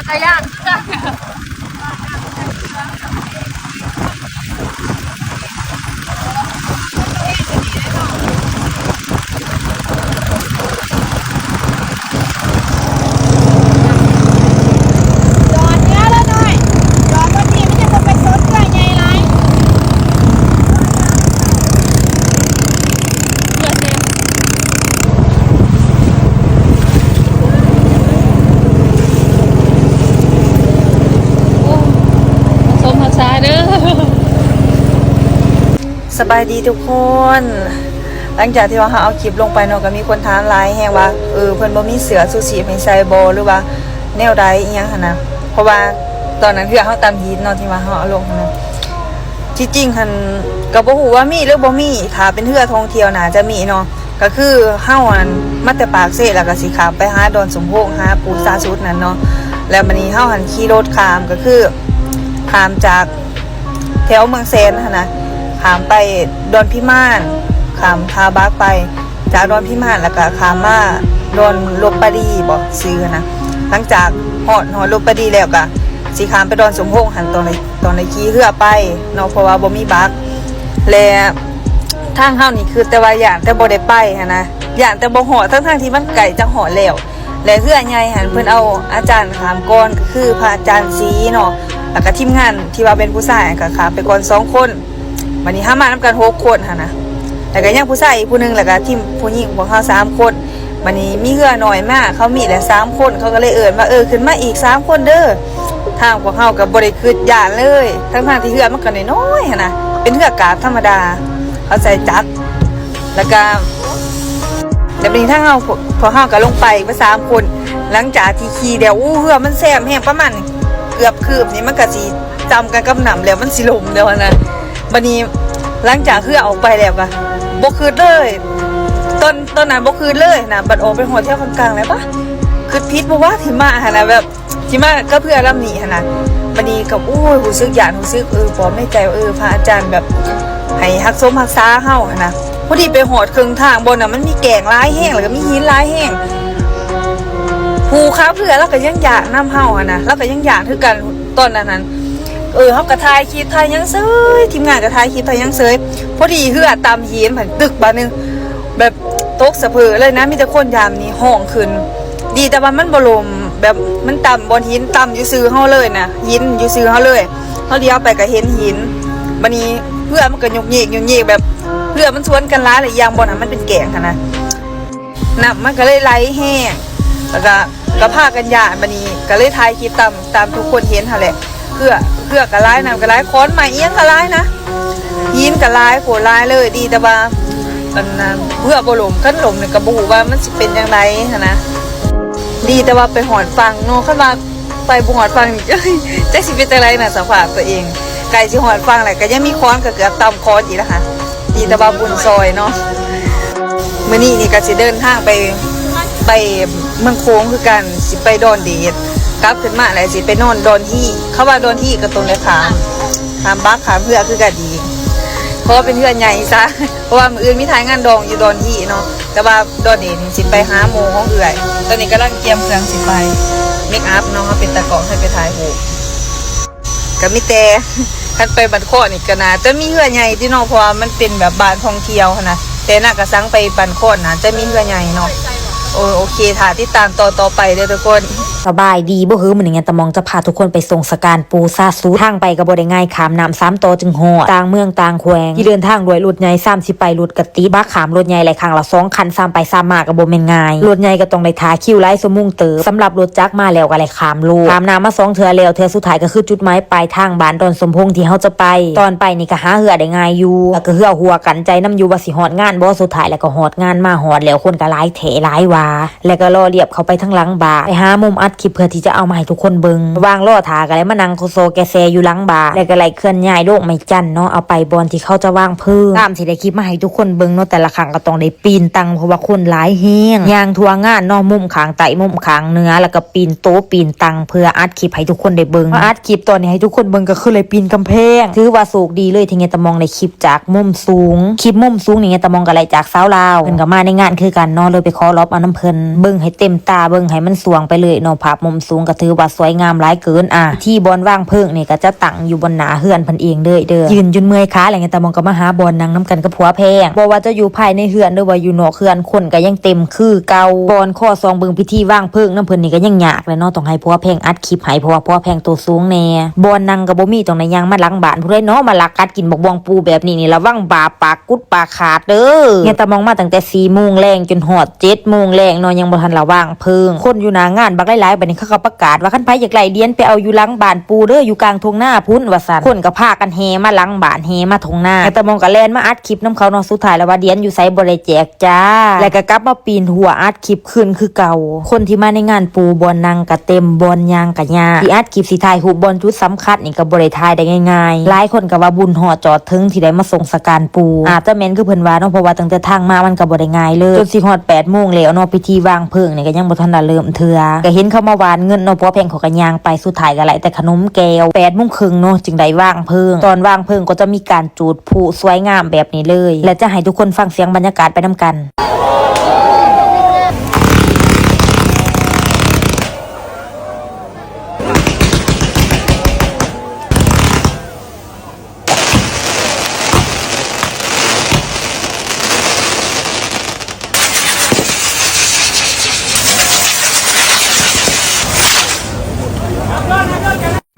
ຕາຢ້ານຄືກັນ. ຈອດເຮືອລະໜ້ອຍ ຈອດລົດນີ້ມັນຍັງບໍ່ໄປຊົນເຮືອໃຫຍ່ຫຼາຍ. ໂອ້ ສົມຮັກສາເດີ. ສະບາຍດີທຸກຄົນ. ຫຼັງຈາກທີ່ວ່າເຮົາເອົາຄລິບລົງໄປເນາະ ກໍມີຄົນຖາມຫຼາຍແຮງວ່າ ເອີ ເພິ່ນບໍ່ມີເສື້ອຊູຊີບໃຫ້ໃສ່ບໍ່ ຫຼືວ່າແນວໃດອີ່ຫຍັງຫັ້ນນະ. ເພາະວ່າຕອນນັ້ນເຮືອເຮົາຕຳຫີນເນາະ ທີ່ວ່າເຮົາເອົາລົງຫັ້ນນະ. ທີ່ຈິງຫັ້ນກໍບໍ່ຮູ້ວ່າມີຫຼືບໍ່ມີ ຖ້າເປັນເຮືອທ່ອງທ່ຽວໜ້າຈະມີເນາະ. ກໍຄືເຮົາຫັ້ນມາແຕ່ປາກເຊ ແລ້ວກໍຊິຂ້າມໄປຫາດອນສົມໂພງ ຫາປູສາສຸດນັ້ນເນາະ. ແລ້ວບັດນີ້ເຮົາຫັ້ນຂີ່ລົດຂ້າມ ກໍຄືຂ້າມຈາກ ແຖວເມືອງແສນຫັ້ນນະ ຂ້າມໄປດອນພິມານ ຂ້າມທ່າບັກໄປ ຈາກດອນພິມານ ແລ້ວກະຂ້າມມາດອນລົບປະດີບໍ ຊື່ຫັ້ນນະ. ຫຼັງຈາກຮອດ ຮອດລົບປະດີແລ້ວກະຊິຂ້າມໄປດອນສົມພົງຫັ້ນ ຕ້ອງໄດ້ ຕ້ອງໄດ້ຂີ່ເຮືອໄປເນາະ ເພາະວ່າບໍ່ມີບັກ ແລະ ທາງເຮົານີ້ຄືແຕ່ວ່າຢ້ານແຕ່ບໍ່ໄດ້ໄປຫັ້ນນະ ຢ້ານແຕ່ບໍ່ຮອດ ທັງໆທີ່ມັນໃກ້ຈະຮອດແລ້ວ. ແລະເຮືອໃຫຍ່ຫັ້ນເພິ່ນເອົາອາຈານຂ້າມກ່ອນ ກໍຄືພະອາຈານສີເນາະ ແລ້ວກໍທີມງານທີ່ວ່າເປັນຜູ້ຊາຍກໍຂ້າມໄປກ່ອນສອງຄົນ. ບັດນີ້ເຮົາມານຳກັນຫົກຄົນຫັ້ນນະ ແລ້ວກໍຍັງຜູ້ຊາຍອີກຜູ້ໜຶ່ງ ແລ້ວກໍທີມຜູ້ຍິງພວກເຮົາສາມຄົນ. ບັດນີ້ມີເຮືອນ້ອຍມາ ເຂົາມີແຫຼະສາມຄົນ ເຂົາກໍເລີຍເອີ້ນວ່າ ເອີ ຂຶ້ນມາອີກສາມຄົນເດີ. ທາງພວກເຮົາກໍບໍ່ໄດ້ຄິດຢ້ານເລີຍ ທັງໆທີ່ເຮືອມັນກໍນ້ອຍໆຫັ້ນນະ ເປັນເຮືອກາບທຳມະດາ ເຂົາໃສ່ຈັກ ແລ້ວກະ ແລ້ວບັດນີ້ທາງເຮົາ ພວກ ພວກເຮົາກະລົງໄປເບິດສາມຄົນ. ຫຼັງຈາກທີ່ຂີ່ແລ້ວ ໂອ້ ເຮືອມັນແຊມແຮງ ປະມານເກືອບຄືບນີ້ ມັນກະຊິຈຳກັນກັບນ້ຳແລ້ວ ມັນຊິລົ້ມແລ້ວຫັ້ນນະ. ບັດນີ້ຫຼັງຈາກເຮືອອອກໄປແລ້ວກະບໍ່ຄິດເລີຍ ຕອນ ຕອນນັ້ນບໍ່ຄິດເລີຍຫັ້ນນະ. ບັດອອກໄປຮອດແຖວກາງໆແລ້ວ ປະ ຄິດຜິດບໍ່ວະທີ່ມາຫັ້ນນະ ແບບ ທີ່ມາກັບເຮືອລຳນີ້ຫັ້ນນະ. ບັດນີ້ກໍ ໂອ້ຍ ຮູ້ສຶກຢ້ານ ຮູ້ສຶກ ເອີ ປອມໃນໃຈວ່າ ເອີ ພະອາຈານແບບໃຫ້ຮັກສົມຮັກສາເຮົາຫັ້ນນະ. ພໍດີໄປຮອດເຄິ່ງທາງ ບ່ອນນັ້ນມັນມີແກ້ງຫຼາຍແຮງ ແລ້ວກໍມີຫີນຫຼາຍແຮງ. ຜູ້ຂັບເຮືອລາວກໍຍັງຢ້ານນຳເຮົາຫັ້ນນະ ລາວກໍຍັງຢ້ານຄືກັນຕອນນັ້ນຫັ້ນ. ເອີ ເຮົາກໍຖ່າຍຄລິບຖ່າຍຫຍັງເສີຍ ທີມງານກໍຖ່າຍຄລິບຖ່າຍຫຍັງເສີຍ. ພໍດີເຮືອຕຳຫີນ ພັດຕຶກບາດໜຶ່ງ ແບບຕົກສະເພີເລີຍນະ ມີແຕ່ຄົນຢາມນີ້ຮ້ອງຂຶ້ນ. ດີແຕ່ວ່າມັນບໍ່ລົ້ມ ແບບມັນຕຳບ່ອນຫີນ ຕຳຢູ່ຊື່ເຮົາເລີຍນະ ຫີນຢູ່ຊື່ເຮົາເລີຍ. ເຮົາຫຼຽວໄປກໍເຫັນຫີນ. ບັດນີ້ເຮືອມັນກໍຍົກເຍກ ຍົກເຍກ ແບບເຮືອມັນສວນກັນຫຼາຍ ແລະ ອີກຢ່າງບ່ອນນັ້ນມັນເປັນແກ້ງຫັ້ນນະ ນ້ຳມັນກໍເລີຍໄຫຼແຮງ ແລ້ວກໍ ກໍພາກັນຢ້ານ. ບັດນີ້ກໍເລີຍຖ່າຍຄລິບຕາມ ຕາມທຸກຄົນເຫັນຫັ້ນແຫຼະ. ເຮືອ ເຮືອກໍຫຼາຍ ນ້ຳກໍຫຼາຍ ຂອນໄມ້ອີ່ຫຍັງກໍຫຼາຍນະ ຫີນກໍຫຼາຍ ໂຄດຫຼາຍເລີຍ. ດີແຕ່ວ່າອັນນັ້ນເຮືອບໍ່ລົ້ມ ຄັນລົ້ມນີ້ກໍບໍ່ຮູ້ວ່າມັນຊິເປັນຈັ່ງໃດຫັ້ນນະ. ດີແຕ່ວ່າໄປຮອດຝັ່ງເນາະ ຄັນວ່າໄປບໍ່ຮອດຝັ່ງນີ້ ຈັກຊິເປັນຈັ່ງໃດນະ ສະພາບຕົວເອງ. ໃກ້ຊິຮອດຝັ່ງແລ້ວ ກໍຍັງມີຂອນ ກໍເກືອບຕຳຂອນອີກລະຫະ. ດີແຕ່ວ່າບຸນຊ່ອຍເນາະ. ມື້ນີ້ນີ້ກໍຊິເດີນທາງໄປ ໄປເມືອງໂຂງຄືກັນ ຊິໄປດອນເດດ. ກັບຂຶ້ນມາແລ້ວຊິໄປນອນດອນຮີ. ເຂົາວ່າດອນຮີກໍຕ້ອງໄດ້ຂ້າມ ຂ້າມບັກຂ້າມເຮືອຄືກັນອີກ. ຂໍເປັນເຮືອໃຫຍ່ຊະ ເພາະວ່າມື້ອື່ນມີຖ່າຍງານດອງຢູ່ດອນຮີເນາະ. ແຕ່ວ່າດອນເດດນີ້ຊິໄປຫາໝູ່ຂອງເອື້ອຍ. ຕອນນີ້ກຳລັງກຽມເຄື່ອງຊິໄປ ເມກອັບເນາະ ເຮົາເປັນຕາກ້ອງ ໃຫ້ໄປຖ່າຍຮູບ. ກໍມີແຕ່ ຄັນໄປບ້ານຄອນນີ້ກໍໜ້າຈະມີເຮືອໃຫຍ່ຕິເນາະ ເພາະວ່າມັນເປັນແບບບ້ານທ່ອງທ່ຽວຫັ້ນນະ. ແຕ່ນາກະສັງໄປບ້ານຄອນໜ້າຈະມີເຮືອໃຫຍ່ເນາະ. ໂອ ໂອເຄ ຖ້າຕິດຕາມຕອນຕໍ່ໄປເດີທຸກຄົນ. ສະບາຍດີບໍ່? ເຮີ ມື້ນີ້ຕາມອງຈະພາທຸກຄົນໄປສົ່ງສະການປູສາສຸດ. ທາງໄປກໍບໍ່ໄດ້ງ່າຍ ຂ້າມນ້ຳສາມຕໍ່ຈຶ່ງຮອດ ຕ່າງເມືອງຕ່າງແຂວງ ທີ່ເດີນທາງດ້ວຍລົດໃຫຍ່ ຊ້ຳຊິໄປລົດກະຕິດ ບັກຂ້າມລົດໃຫຍ່ຫຼາຍຄັ້ງລະສອງຄັນ ຊ້ຳໄປຊ້ຳມາກໍບໍ່ແມ່ນງ່າຍ. ລົດໃຫຍ່ກໍຕ້ອງໄດ້ຖ້າຄິວຫຼາຍຊົ່ວໂມງເຕີບ. ສຳລັບລົດຈັກມາແລ້ວກໍໄດ້ ຂ້າມໂລກ ຂ້າມນ້ຳມາສອງເທື່ອແລ້ວ. ເທື່ອສຸດທ້າຍກໍຄືຈຸດໝາຍປາຍທາງບ້ານດອນສົມພົງທີ່ເຮົາຈະໄປ. ຕອນໄປນີ້ກໍຫາເຮືອໄດ້ງ່າຍຢູ່ ແລ້ວກໍເຮືອຮົ່ວກັນໃຈນຳຢູ່ວ່າຊິຮອດງານບໍ່. ສຸດທ້າຍແລ້ວກໍຮອດງານມາຮອດແລ້ວ ຄົນກໍຫຼາຍແທ້ຫຼາຍວ່າ ແລ້ວກໍລໍລຽບເຂົ້າໄປທາງຫຼັງບາ ໄປຫາມຸມອັດຄລິບເພື່ອທີ່ຈະເອົາມາໃຫ້ທຸກຄົນເບິ່ງ. ລະຫວ່າງລໍຖ້າກໍໄດ້ມານັ່ງໂຄໂຊແກແຊຢູ່ຫຼັງບາ ແລ້ວກໍໄດ້ເຄື່ອນຍ້າຍໂລງໄມ້ຈັນເນາະ ເອົາໄປບ່ອນທີ່ເຂົາຈະວາງເພີງ. ຕາມທີ່ໄດ້ຄລິບມາໃຫ້ທຸກຄົນເບິ່ງເນາະ ແຕ່ລະຄັ້ງກໍຕ້ອງໄດ້ ປີນຕັ່ງ ເພາະວ່າຄົນຫຼາຍແຮງ ຍ່າງທົ່ວງານເນາະ ມຸມຂ້າງໃຕ້ ມຸມຂ້າງເໜືອ ແລ້ວກໍປີນໂຕະ ປີນຕັ່ງ ເພື່ອອັດຄລິບໃຫ້ທຸກຄົນໄດ້ເບິ່ງ. ມາອັດຄລິບຕອນນີ້ໃຫ້ທຸກຄົນເບິ່ງກໍຄືໄດ້ປີນກຳແພງ. ຖືວ່າໂຊກດີເລີຍທີ່ຍາຍຕາມອງໄດ້ຄລິບຈາກມຸມສູງ. ຄລິບມຸມສູງນີ້ຍາຍຕາມອງກໍໄດ້ຈາກສາວລາວ ເພິ່ນກໍມາໃນງານຄືກັນເນາະ ເລີຍໄປຂໍລອບເອົານຳເພິ່ນ. ເບິ່ງໃຫ້ເຕັມຕາ ເບິ່ງໃຫ້ມັນສ່ວງໄປເລີຍເນາະ ພ ພາບມຸມສູງກໍຖືວ່າສວຍງາມຫຼາຍເກີນ. ອາ ທີ່ບ່ອນວາງເພີງນີ້ກໍຈະຕັ້ງຢູ່ບ່ອນໜ້າເຮືອນເພິ່ນເອງເລີຍເດີ້. ຢືນຈົນເມື່ອຍຂາແລ້ວ ຍາຍຕາມອງກໍມາຫາບ່ອນນັ່ງນຳກັນກັບຜົວແພງ. ບໍ່ວ່າຈະຢູ່ພາຍໃນເຮືອນ ຫຼືວ່າຢູ່ນອກເຮືອນ ຄົນກໍຍັງເຕັມຄືເກົ່າ. ກ່ອນຂໍສ່ອງເບິ່ງພິທີວາງເພີງນຳເພິ່ນນີ້ກໍຍັງຍາກແຫຼະເນາະ, ຕ້ອງໃຫ້ຜົວແພງອັດຄລິບໃຫ້ ເພາະວ່າຜົວແພງໂຕສູງແດ່. ບ່ອນນັ່ງກໍບໍ່ມີ, ຕ້ອງໄດ້ຍ່າງມາຫຼັງບ້ານພຸ້ນເດ້ເນາະ. ມາລັກກັດກິນບັກບວງປູແບບນີ້ນີ້ ລະວັງບາບປາກກຸດປາກຂາດເດີ້. ຍາຍຕາມອງມາຕັ້ງແຕ່ສີ່ໂມງແລງຈົນຮອດເຈັດໂມງແລງເນາະ, ຍັງບໍ່ທັນລະວາງເພີງ. ຄົນຢູ່ໜ້າງານບັກຫຼາຍໆ, ບັດນີ້ເຂົາກໍປະກາດວ່າ ຄັນໃຜຢາກໄດ້ຫຼຽນໄປເອົາຢູ່ຫຼັງບ້ານປູເດີ້, ຢູ່ກາງທົ່ງນາພຸ້ນ ວ່າຊັ້ນ. ຄົນກໍພາກັນແຫ່ມາຫຼັງບ້ານ, ແຫ່ມາທົ່ງນາ. ຍາຍຕາມອງກໍແລ່ນມາອັດຄລິບນຳເຂົາເນາະ. ສຸດທ້າຍແລ້ວວ່າ ຫຼຽນຢູ່ໃສບໍ່ໄດ້ແຈກ ຈ້າ ແລ້ວກໍກັບມາປິ່ນຫົວອັດຄລິບຄືນຄືເກົ່າ. ຄົນທີ່ມາໃນງານປູ ບ່ອນນັ່ງກະເຕັມ, ບ່ອນຍ່າງກະຍາກ. ຊິອັດຄລິບ ຊິຖ່າຍຮູບບ່ອນຈຸດສຳຄັນນີ້ກໍບໍ່ໄດ້ຖ່າຍໄດ້ງ່າຍໆ. ຫຼາຍຄົນກໍວ່າບຸນຮອດຈອດເຖິງທີ່ໄດ້ມາສົ່ງສະການປູ. ອາດຈະແມ່ນຄືເພິ່ນວ່າເນາະ, ເພາະວ່າຕັ້ງແຕ່ທາງມາມັນກໍບໍ່ໄດ້ງ່າຍເລີຍ. ຈົນຊິຮອດແປດໂມງແລ້ວເນາະ, ພິທີວາງເພີງນີ້ກໍຍັງບໍ່ທັນໄດ້ເລີ່ມເທື່ອ. ກໍເຫັນເຂົາມາຫວ່ານເງິນເນາະ, ຜົວແພງເຂົາກໍຍ່າງໄປ, ສຸດທ້າຍກໍໄດ້ແຕ່ຂະໜົມແກ້ວ. ແປດໂມງເຄິ່ງເນາະ ຈຶ່ງໄດ້ວາງເພີງ. ຕອນວາງເພີງກໍຈະມີການຈູດ ຜູ້ສວຍງາມແບບນີ້ເລີຍ ແລະ ຈະໃຫ້ທຸກຄົນຟັງສຽງບັນຍາກາດໄປນຳກັນ.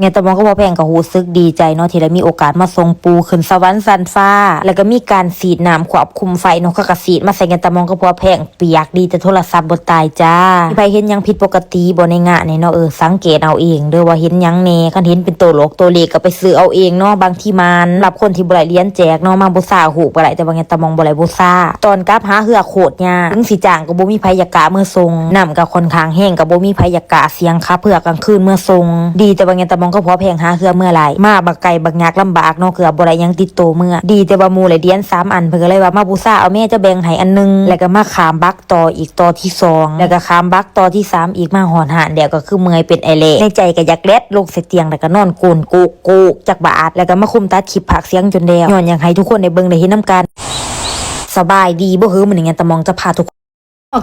ຍາຍตามองกับพ่อแพงก็รู้สึกดีใจเนาะ ที่ได้มีโอกาสมาส่งปู่ขึ้นสวรรค์ชั้นฟ้า แล้วก็มีการฉีดน้ำควบคุมไฟเนาะ เขาก็ฉีดมาใส่ยายตามองกับพ่อแพง เปียกดีแต่โทรศัพท์บ่ตายจ้า มีไผเห็นหยังผิดปกติบ่ในงานนี่เนาะ เออ สังเกตเอาเองเด้อว่าเห็นหยังแหน่ คันเห็นเป็นตัวโลกตัวเลขก็ไปซื้อเอาเองเนาะ บางทีหมาน สำหรับคนที่บ่ได้เหรียญแจกเนาะ มาบูชารูปก็ได้ แต่ว่ายายตามองบ่ได้บูชา ตอนกลับหาเฮือโคตรยาก ถึงสิจ้างก็บ่มีไผอยากกล้าเมือส่ง น้ำก็ค่อนข้างแฮงก็บ่มีไผอยากกล้าเสี่ยงขับเฮือกลางคืนเมือส่ง ดีแต่ว่ายายตามองกับพ่อแพงหาเฮือเมือหลาย มาบักไกบักยากลำบากเนาะ เกือบบ่ได้หยังติดโตเมือ ดีแต่ว่าหมู่ได้เหรียญสามอัน เพิ่นก็เลยว่ามาบูชาเอาแม่ จะแบ่งให้อันหนึ่ง แล้วก็มาข้ามบัก ต่ออีกต่อที่สอง แล้วก็ข้ามบักต่อที่สามอีก มาฮอดฮ้านแล้วก็คือเมื่อยเป็นไอแหล่ ในใจก็อยากแลดลงใส่เตียง แล้วก็นอนโกนโกกโกกจักบาท แล้วก็มาคุมตัดคลิปพากย์เสียงจนแล้ว ย้อนอยากให้ทุกคนได้เบิ่งได้เห็นนำกัน สบายดีบ่หือ มื้อนี้ยายตามองจะพาทุกคน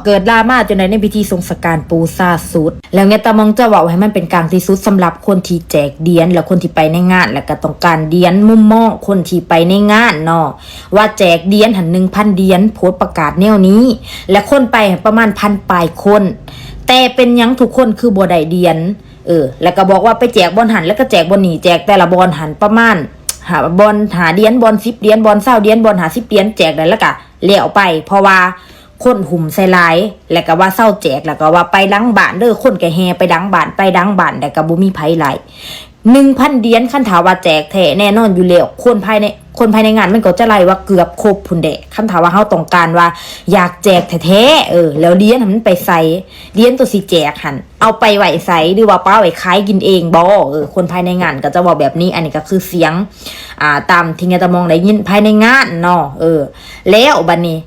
เกิดดราม่าจนได้ในพิธีส่งสการปู่ซาสุด แล้วยายตามองจะเว้าให้มันเป็นกลางที่สุดสำหรับคนที่แจกเหรียญ และคนที่ไปในงาน แล้วก็ต้องการเหรียญ มุมมองคนที่ไปในงานเนาะ ว่าแจกเหรียญหั่น หนึ่งพันเหรียญ โพสต์ประกาศแนวนี้ และคนไปประมาณพันปลายคน แต่เป็นหยังทุกคนคือบ่ได้เหรียญ เออ แล้วก็บอกว่าไปแจกบ่อนหั่น แล้วก็แจกบ่อนนี่ แจกแต่ละบ่อนหั่นประมาณ หา บ่อนห้าเหรียญ บ่อนสิบเหรียญ บ่อนซาวเหรียญ บ่อนห้าสิบเหรียญ แจกได้แล้วก็แล้วไป เพราะว่าคนหุ้มใส่หลาย แล้วก็ว่าเซาแจก แล้วก็ว่าไปหลังบ้านเด้อ คนก็แห่ไปหลังบ้าน ไปหลังบ้าน แล้วก็บ่มีไผไล่ หนึ่งพันเหรียญ คันถ้าว่าแจกแท้แน่นอนอยู่แล้ว คนภายใน คนภายในงานมันก็จะไล่ว่าเกือบครบพุ้นแหละ คันถ้าว่าเฮาต้องการว่าอยากแจกแท้ๆ เออ แล้วเหรียญหั่นมันไปไส เหรียญตัวสิแจกหั่น เอาไปไว้ไส หรือว่าปาไว้ขายกินเองบ่ เออ คนภายในงานก็จะเว้าแบบนี้ อันนี้ก็คือเสียง อ่า ตามที่ยายตามองได้ยินภายในงานเนาะ เออ แล้วบัดนี้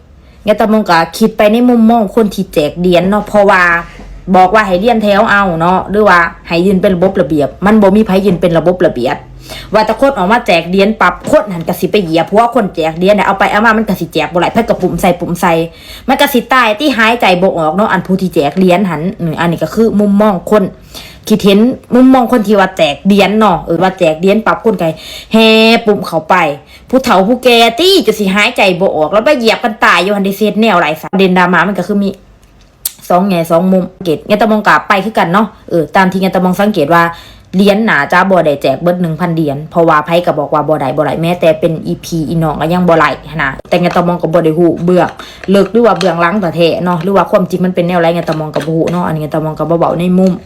ยายตามองก็คิดไปในมุมมองคนที่แจกเหรียญเนาะ เพราะว่าบอกว่าให้เรียนแถวเอาเนาะ หรือว่าให้ยืนเป็นระบบระเบียบ มันบ่มีไผยืนเป็นระบบระเบียบ ว่าแต่คนออกมาแจกเหรียญปั๊บ คนหั่นก็สิไปเหยียบหัวคนแจกเหรียญน่ะ เอาไปเอามามันก็สิแจกบ่หลาย ไผก็ปุ้มใส่ปุ้มใส่ มันก็สิตายติ หายใจบ่ออกเนาะ อันผู้ที่แจกเหรียญหั่น อืม อันนี้ก็คือมุมมองคน คิดเห็นมุมมองคนที่ว่าแจกเหรียญเนาะ เออ ว่าแจกเหรียญปั๊บคนก็แห่ปุ้มเข้าไป ผู้เฒ่าผู้แก่ติ จนสิหายใจบ่ออก แล้วไปเหยียบกันตายอยู่หั่น ได้สิเฮ็ดแนวใดซะ ประเด็นดราม่ามันก็คือมีสองแง่สองมุม เกตยายตามองก็ไปคือกันเนาะ เออ ตามที่ยายตามองสังเกตว่า เหรียญน่าจะบ่ได้แจกเบิดหนึ่งพันเหรียญ เพราะว่าไผก็บอกว่าบ่ได้ บ่ได้ แม้แต่เป็นอีพีอีน้องก็ยังบ่ได้หั้นนะ แต่ยายตามองก็บ่ได้ฮู้เบื้องลึกหรือว่าเบื้องหลังแท้ๆเนาะ หรือว่าความจริงมันเป็นแนวใด ยายตามองก็บ่ฮู้เนาะ อันนี้ยายตามองก็มาเว้าในมุม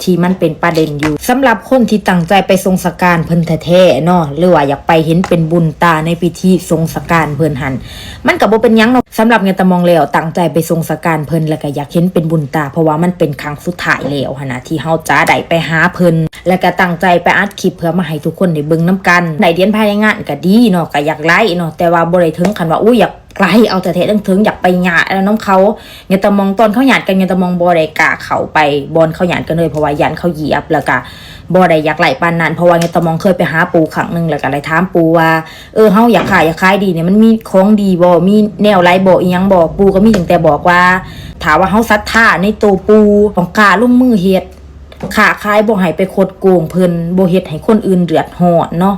ที่มันเป็นประเด็นอยู่ สำหรับคนที่ตั้งใจไปส่งสการเพิ่นแท้ๆเนาะ หรือว่าอยากไปเห็นเป็นบุญตาในพิธีส่งสการเพิ่นหั่น มันก็บ่เป็นหยังเนาะ สำหรับยายตามองแล้ว ตั้งใจไปส่งสการเพิ่น แล้วก็อยากเห็นเป็นบุญตา เพราะว่ามันเป็นครั้งสุดท้ายแล้วหั้นนะ ที่เฮาจะได้ไปหาเพิ่น แล้วก็ตั้งใจไปอัดคลิปเพื่อมาให้ทุกคนได้เบิ่งนำกัน ได้เหรียญภายในงานก็ดีเนาะ ก็อยากไล่เนาะ แต่ว่าบ่ได้ถึงขั้นว่า อู้ อยาก ไกลเอาแท้ๆ เถิงๆ อยากไปหยาดเอานำเขา ยายตามองตอนเขาหยาดกัน ยายตามองบ่ได้กล้าเข้าไปบ่อนเขาหยาดกันเลย เพราะว่าย้านเขาเหยียบ แล้วก็บ่ได้อยากไล่ปานนั้น เพราะว่ายายตามองเคยไปหาปู่ครั้งหนึ่ง แล้วก็ได้ถามปู่ว่า เออ เฮาอยากค้าอยากขายดีนี่ มันมีของดีบ่ มีแนวใดบ่ อีหยังบ่ ปู่ก็มีตั้งแต่บอกว่า ถ้าว่าเฮาศรัทธาในโตปู่ ต้องกล้าลงมือเฮ็ด ຄ້າຂາຍ ບໍ່ໃຫ້ໄປຄົດໂກງເພິ່ນ, ບໍ່ເຮັດໃຫ້ຄົນອື່ນເດືອດຮ້ອນເນາະ,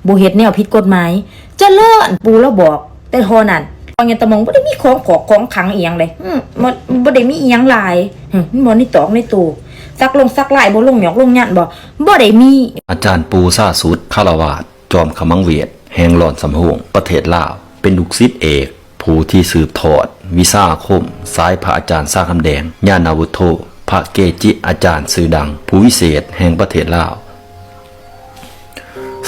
ບໍ່ເຮັດແນວຜິດກົດໝາຍ. ຈະເລີນ, ປູ່ລາວບອກແຕ່ທໍ່ນັ້ນ. ພໍ່ໃຫຍ່ຕາໝ່ອງບໍ່ໄດ້ມີຂອງຂອກຂອງຂັງອີ່ຫຍັງເດ້, ອືມ ບໍ່ ບໍ່ໄດ້ມີອີ່ຫຍັງຫຼາຍ, ອືມ ມັນບໍ່ໃນຕອກໃນໂຕ້, ສັກລົງສັກລາຍບໍ່, ລົງຫຍອກລົງຍັນບໍ່, ບໍ່ໄດ້ມີ. ອາຈານປູ່ຊາສຸດ ຄາລະວາດ ຈອມຂະມັງເວດ ແຫ່ງລອນສຳໂຮງ ປະເທດລາວ, ເປັນລູກສິດເອກ ຜູ້ທີ່ສືບທອດວິຊາອາຄົມ ສາຍພະອາຈານຊາຄຳແດງ ຍານະວຸດໂທ, ພະເກຈິອາຈານຊື່ດັງ ຜູ້ວິເສດແຫ່ງປະເທດລາວ.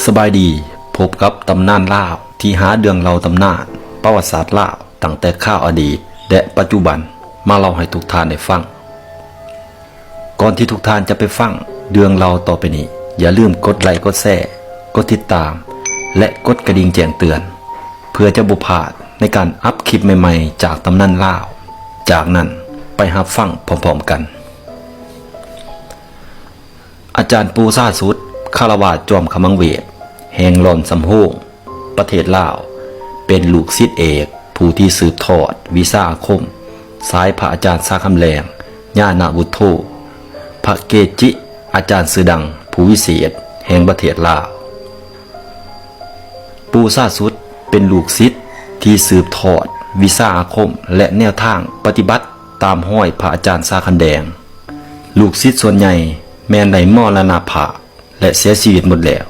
ສະບາຍດີ, ພົບກັບຕຳນານລາວ ທີ່ຫາເລື່ອງເລົ່າຕຳນານປະຫວັດສາດລາວ ຕັ້ງແຕ່ຄາວອະດີດ ແລະ ປັດຈຸບັນ ມາເລົ່າໃຫ້ທຸກທ່ານໄດ້ຟັງ. ກ່ອນທີ່ທຸກທ່ານຈະໄປຟັງເລື່ອງເລົ່າຕໍ່ໄປນີ້, ຢ່າລືມກົດໄລ, ກົດແຊ, ກົດຕິດຕາມ ແລະ ກົດກະດິ່ງແຈ້ງເຕືອນ ເພື່ອຈະບໍ່ພາດໃນການອັບຄລິບໃໝ່ໆ ຈາກຕຳນານລາວ. ຈາກນັ້ນ, ໄປຮັບຟັງພ້ອມໆກັນ. ອາຈານປູ່ຊາສຸດ ຄາລະວາດ ຈອມຂະມັງເວດ ແຫ່ງລອນສຳໂຮງ ປະເທດລາວ, ເປັນລູກສິດເອກ ຜູ້ທີ່ສືບທອດວິຊາອາຄົມ ສາຍພະອາຈານຊາຄຳແດງ ຍານະວຸດໂທ, ພະເກຈິອາຈານຊື່ດັງ ຜູ້ວິເສດແຫ່ງປະເທດລາວ. ປູ່ຊາສຸດ ເປັນລູກສິດທີ່ສືບທອດວິຊາອາຄົມ ແລະ ແນວທາງປະຕິບັດຕາມຮອຍພະອາຈານຊາຄຳແດງ. ລູກສິດສ່ວນໃຫຍ່ແມ່ນໄດ້ມໍລະນະພາບ ແລະ ເສຍຊີວິດໝົດແລ້ວ,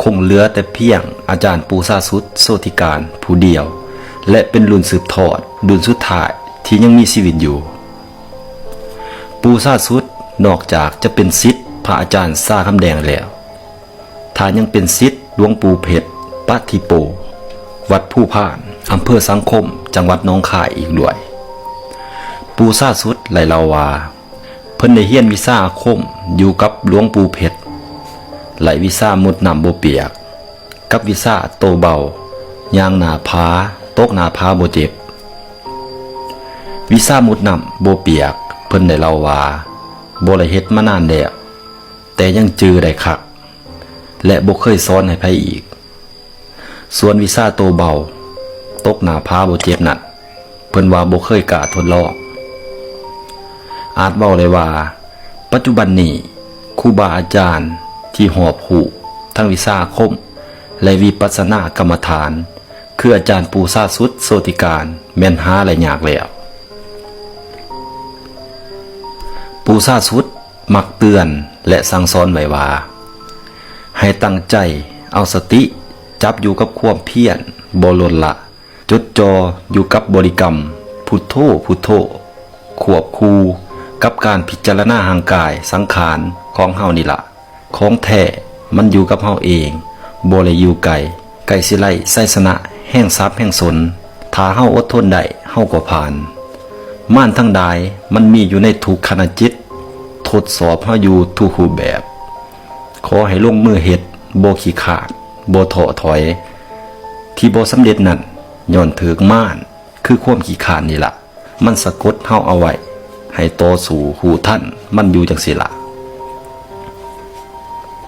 ຄົງເຫຼືອແຕ່ພຽງອາຈານປູ່ຊາສຸດ ໂຊຕິການ ຜູ້ດຽວ ແລະ ເປັນລຸ້ນສືບທອດລຸ້ນສຸດທ້າຍທີ່ຍັງມີຊີວິດຢູ່. ປູ່ຊາສຸດ ນອກຈາກຈະເປັນສິດພະອາຈານຊາຄຳແດງແລ້ວ, ທ່ານຍັງເປັນສິດຫຼວງປູ່ເພັດ ປະທິໂປ, ວັດພູພານ, ອຳເພີສັງຄົມ, ຈັງຫວັດໜອງຄາຍອີກດ້ວຍ. ປູ່ຊາສຸດໄດ້ເລົ່າວ່າ, ເພິ່ນໄດ້ຮຽນວິຊາອາຄົມຢູ່ກັບຫຼວງປູ່ເພັດ, ໄດ້ວິຊາມຸດນ້ຳບໍ່ປຽກ ກັບວິຊາໂຕເບົາ, ຍ່າງໜ້າຜາ, ຕົກໜ້າຜາບໍ່ເຈັບ. ວິຊາມຸດນ້ຳບໍ່ປຽກ, ເພິ່ນໄດ້ເລົ່າວ່າ ບໍ່ໄດ້ເຮັດມານານແລ້ວ, ແຕ່ຍັງຈື່ໄດ້ຄັກ ແລະ ບໍ່ເຄີຍສອນໃຫ້ໃຜອີກ. ສ່ວນວິຊາໂຕເບົາ, ຕົກໜ້າຜາບໍ່ເຈັບນັ້ນ, ເພິ່ນວ່າບໍ່ເຄີຍກ້າທົດລອງ. ອາດເວົ້າໄດ້ວ່າ ປັດຈຸບັນນີ້ ຄູບາອາຈານທີ່ຮອບຮູ້ທັງວິຊາອາຄົມ ແລະ ວິປັດສະນາກຳມະຖານ ຄືອາຈານປູ່ຊາສຸດ ໂຊຕິການ ແມ່ນຫາໄດ້ຍາກແລ້ວ. ປູ່ຊາສຸດ ມັກເຕືອນ ແລະ ສັ່ງສອນໄວ້ວ່າ ໃຫ້ຕັ້ງໃຈເອົາສະຕິຈັບຢູ່ກັບຄວາມພຽນ ບໍ່ລົດລະ, ຈົດຈ່ອຢູ່ກັບບໍລິກຳ ພຸດໂທ ພຸດໂທ, ຄວບຄູ່ກັບການພິຈາລະນາຮ່າງກາຍສັງຂານຂອງເຮົານີ້ລະ. ຂອງແທ້ມັນຢູ່ກັບເຮົາເອງ, ບໍ່ໄດ້ຢູ່ໄກ. ໃກ້ຊິໄດ້ໄຊຊະນະແຮງສັບແຮງສົນ. ຖ້າເຮົາອົດທົນໄດ້, ເຮົາກໍຜ່ານ. ມານທັງຫຼາຍມັນມີຢູ່ໃນທຸກຂະນະຈິດ, ທົດສອບເຮົາຢູ່ທຸກຮູບແບບ. ຂໍໃຫ້ລົງມືເຮັດ, ບໍ່ຂີ້ຄ້ານ, ບໍ່ທໍ້ຖອຍ. ທີ່ບໍ່ສຳເລັດນັ້ນ, ຍ້ອນຖືກມານ, ຄືຄວາມຂີ້ຄ້ານນີ້ລະ. ມັນສະກົດເຮົາເອົາໄວ້ໃຫ້ຕໍ່ສູ້ຮູ້ທັນມັນຢູ່ຈັ່ງຊີ້ລະ.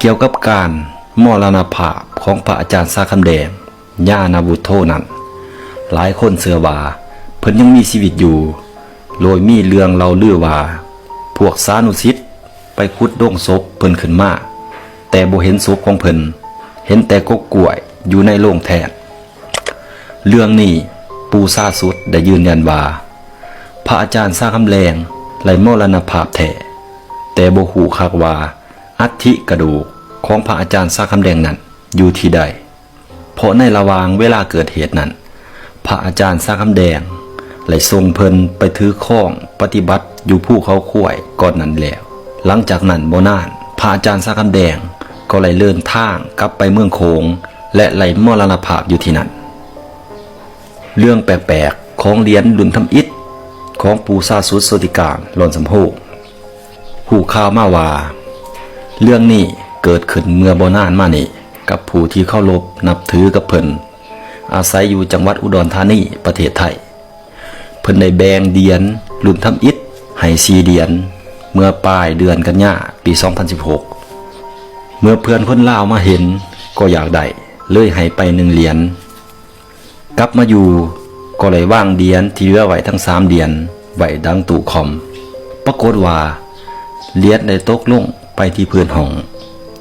ກ່ຽວກັບການມໍລະນະພາບຂອງພະອາຈານຊາຄຳແດງ ຍານະວຸດໂທນັ້ນ, ຫຼາຍຄົນເຊື່ອວ່າເພິ່ນຍັງມີຊີວິດຢູ່, ໂດຍມີເລື່ອງເລົ່າລືວ່າ ພວກສານຸສິດໄປຂຸດໂລງສົບເພິ່ນຂຶ້ນມາ, ແຕ່ບໍ່ເຫັນສົບຂອງເພິ່ນ, ເຫັນແຕ່ກົກກ້ວຍຢູ່ໃນໂລງແທນ. ເລື່ອງນີ້ ປູ່ຊາສຸດໄດ້ຢືນຢັນວ່າ ພະອາຈານຊາຄຳແດງໄດ້ມໍລະນະພາບແທ້, ແຕ່ບໍ່ຮູ້ຄັກວ່າອັດຖິກະດູກຂອງພະອາຈານຊາຄຳແດງນັ້ນຢູ່ທີ່ໃດ, ເພາະໃນລະຫວ່າງເວລາເກີດເຫດນັ້ນ, ພະອາຈານຊາຄຳແດງໄດ້ສົ່ງເພິ່ນໄປຖືຄອງປະຕິບັດຢູ່ພູເຂົາຄວາຍກ່ອນນັ້ນແລ້ວ. ຫຼັງຈາກນັ້ນບໍ່ນານ, ພະອາຈານຊາຄຳແດງກໍໄດ້ເດີນທາງກັບໄປເມືອງໂຂງ ແລະ ໄດ້ມໍລະນະພາບຢູ່ທີ່ນັ້ນ. ເລື່ອງແປກໆຂອງຫຼຽນລຸ້ນທຳອິດຂອງປູ່ຊາສຸດ ໂຊຕິການ ຫຼອນສຳໂຮງ. ຮູ້ຂ່າວມາວ່າ ເລື່ອງນີ້ເກີດຂຶ້ນເມື່ອບໍ່ນານມານີ້ ກັບຜູ້ທີ່ເຄົາລົບນັບຖືກັບເພິ່ນ, ອາໄສຢູ່ຈັງຫວັດອຸດອນທານີ ປະເທດໄທ. ເພິ່ນໄດ້ແບ່ງຫຼຽນລຸ້ນທຳອິດໃຫ້ສີ່ຫຼຽນ ເມື່ອປາຍເດືອນກັນຍາ ປີສອງພັນສິບຫົກ. ເມື່ອເພື່ອນຄົນລາວມາເຫັນກໍຢາກໄດ້, ເລີຍໃຫ້ໄປໜຶ່ງຫຼຽນ. ກັບມາຢູ່ກໍໄດ້ວາງຫຼຽນທີ່ເຫຼືອໄວ້ທັງສາມຫຼຽນໄວ້ຫຼັງຕູ້ຄອມ. ປາກົດວ່າ ຫຼຽນໄດ້ຕົກລົງໄປທີ່ພື້ນຫ້ອງ.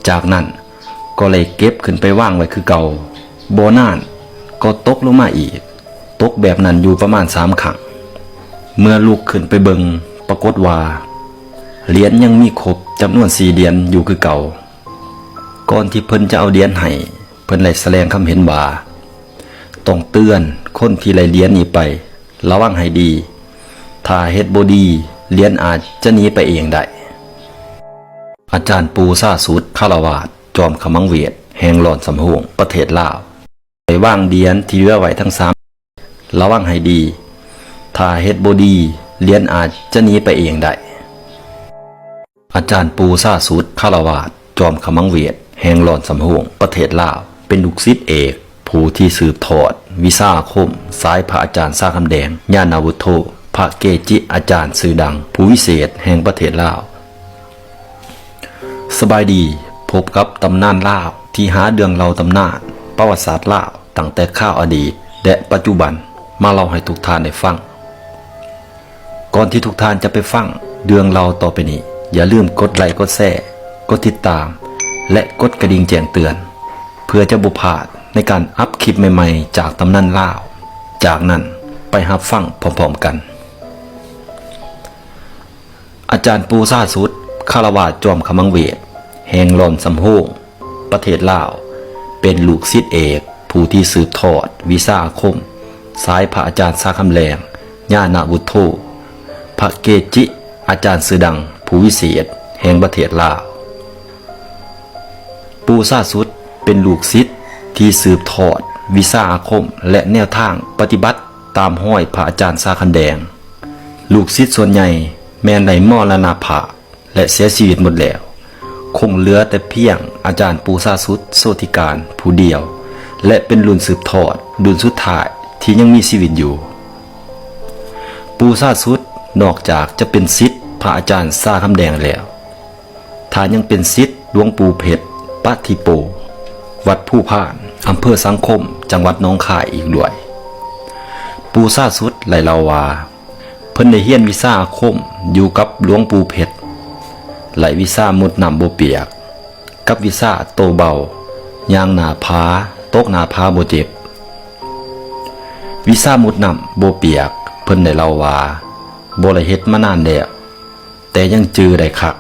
ຈາກນັ້ນກໍໄດ້ເກັບຂຶ້ນໄປວາງໄວ້ຄືເກົ່າ. ບໍ່ນານກໍຕົກລົງມາອີກ, ຕົກແບບນັ້ນຢູ່ປະມານສາມຄັ້ງ. ເມື່ອລຸກຂຶ້ນໄປເບິ່ງ, ປາກົດວ່າຫຼຽນຍັງມີຄົບຈຳນວນສີ່ຫຼຽນຢູ່ຄືເກົ່າ. ກ່ອນທີ່ເພິ່ນຈະເອົາຫຼຽນໃຫ້, ເພິ່ນໄດ້ສະແດງຄຳເຫັນວ່າ ຕ້ອງເຕືອນຄົນທີ່ໄດ້ຫຼຽນນີ້ໄປ ລະວັງໃຫ້ດີ. ຖ້າເຮັດບໍ່ດີ, ຫຼຽນອາດຈະໜີໄປເອງໄດ້. ອາຈານປູຊາສຸດ ຄາລະວາດ ຈອມຂະມັງເວດ ແຫ່ງລອນສຳໂຮງ ປະເທດລາວ ໄດ້ວາງຫຼຽນທີ່ເຫຼືອໄວ້ທັງສາມ ລະວັງໃຫ້ດີ. ຖ້າເຮັດບໍ່ດີ, ຫຼຽນອາດຈະໜີໄປເອງໄດ້. ອາຈານປູຊາສຸດ ຄາລະວາດ ຈອມຂະມັງເວດ ແຫ່ງລອນສຳໂຮງ ປະເທດລາວ ເປັນລູກສິດເອກ ຜູ້ທີ່ສືບທອດວິຊາອາຄົມ ສາຍພະອາຈານຊາຄຳແດງ ຍານະວຸດໂທ ພະເກຈິອາຈານຊື່ດັງ ຜູ້ວິເສດແຫ່ງປະເທດລາວ. ສະບາຍດີ, ພົບກັບຕຳນານລາວ ທີ່ຫາເລື່ອງເລົ່າຕຳນານປະຫວັດສາດລາວ ຕັ້ງແຕ່ຄາວອະດີດ ແລະ ປັດຈຸບັນ ມາເລົ່າໃຫ້ທຸກທ່ານໄດ້ຟັງ. ກ່ອນທີ່ທຸກທ່ານຈະໄປຟັງເລື່ອງເລົ່າຕໍ່ໄປນີ້, ຢ່າລືມກົດໄລ, ກົດແຊ, ກົດຕິດຕາມ ແລະ ກົດກະດິ່ງແຈ້ງເຕືອນ ເພື່ອຈະບໍ່ພາດໃນການອັບຄລິບໃໝ່ໆ ຈາກຕຳນານລາວ. ຈາກນັ້ນໄປຮັບຟັງພ້ອມໆກັນ. ອາຈານປູຊາສຸດ ຄາລະວາດ ຈອມຂະມັງເວດ ແຫ່ງລອນສຳໂຮງ ປະເທດລາວ ເປັນລູກສິດເອກ ຜູ້ທີ່ສືບທອດວິຊາອາຄົມ ສາຍພະອາຈານຊາຄຳແດງ ຍານະວຸດໂທ ພະເກຈິອາຈານຊື່ດັງ ຜູ້ວິເສດແຫ່ງປະເທດລາວ. ປູຊາສຸດ ເປັນລູກສິດທີ່ສືບທອດວິຊາອາຄົມ ແລະ ແນວທາງປະຕິບັດຕາມຮອຍພະອາຈານຊາຄຳແດງ. ລູກສິດສ່ວນໃຫຍ່ແມ່ນໄດ້ມໍລະນະພາບ ແລະ ເສຍຊີວິດໝົດແລ້ວ, ຄົງເຫຼືອແຕ່ພຽງອາຈານປູຊາສຸດ ໂຊຕິການ ຜູ້ດຽວ ແລະ ເປັນລຸ້ນສືບທອດລຸ້ນສຸດທ້າຍທີ່ຍັງມີຊີວິດຢູ່. ປູຊາສຸດ ນອກຈາກຈະເປັນສິດພະອາຈານຊາຄຳແດງແລ້ວ, ທ່ານຍັງເປັນສິດຫຼວງປູ່ເພັດ ປະທິໂປ ວັດພູພານ ອຳເພີສັງຄົມ ຈັງຫວັດໜອງຄາຍອີກດ້ວຍ. ປູຊາສຸດໄດ້ເລົ່າວ່າ ເພິ່ນໄດ້ຮຽນວິຊາອາຄົມຢູ່ກັບຫຼວງປູ່ເພັດ ແລະ ວິຊາມຸດນ້ຳບໍ່ປຽກ ກັບວິຊາໂຕເບົາ ຍ່າງໜ້າຜາ ຕົກໜ້າຜາບໍ່ເຈັບ. ວິຊາມຸດນ້ຳບໍ່ປຽກ ເພິ່ນໄດ້ເລົ່າວ່າ ບໍ່ໄດ້ເຮັດມານານແລ້ວ, ແຕ່ຍັງຈື່ໄດ້ຄັກ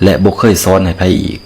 ແລະ ບໍ່ເຄີຍສອນໃຫ້ໃຜອີກ.